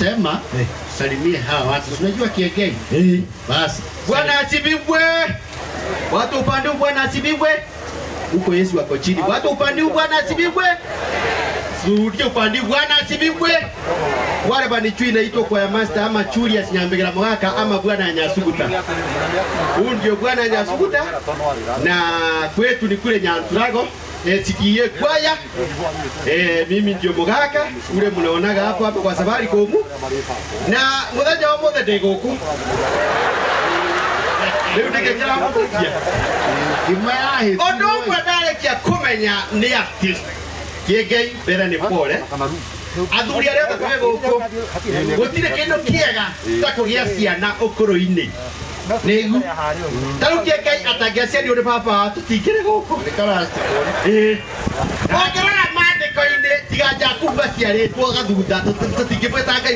Akasema salimie hawa watu. Unajua Kiengei? Basi. Bwana asifiwe. Watu upande huu, Bwana asifiwe. Huko Yesu ako chini. Watu upande huu, Bwana asifiwe. Surudie upande huu, Bwana asifiwe. Wale banichui inaitwa kwa master ama Julius Nyambegera Mogaka ama Bwana Nyasuguta. Huu ndio Bwana Nyasuguta na kwetu ni kule Nyanturago. Sikie kwaya. Mimi ndio Mogaka ule mnaonaga hapo hapo kwa safari komu. Na muthenya wa mothe ndi guku. Rĩu ndĩgĩkĩra mũtũkia. Ngima yahĩtwo. Ũndũ ũmwe ndarĩkia kũmenya nĩ atĩ Kĩengei mbere nĩ pole. Athuri arĩa othe twĩ gũkũ gũtirĩ kĩndũ kĩega ta kũgĩa ciana ũkũrũ-inĩ. Nĩgu. Ta rĩu Kĩengei atangĩaciarirwo nĩ baba wao tũtingĩrĩ gũkũ. Ĩĩ. Ũngĩrora maandĩko-inĩ tiga Jakubu aciarĩtwo gathutha tũtingĩmwĩta Ngai wa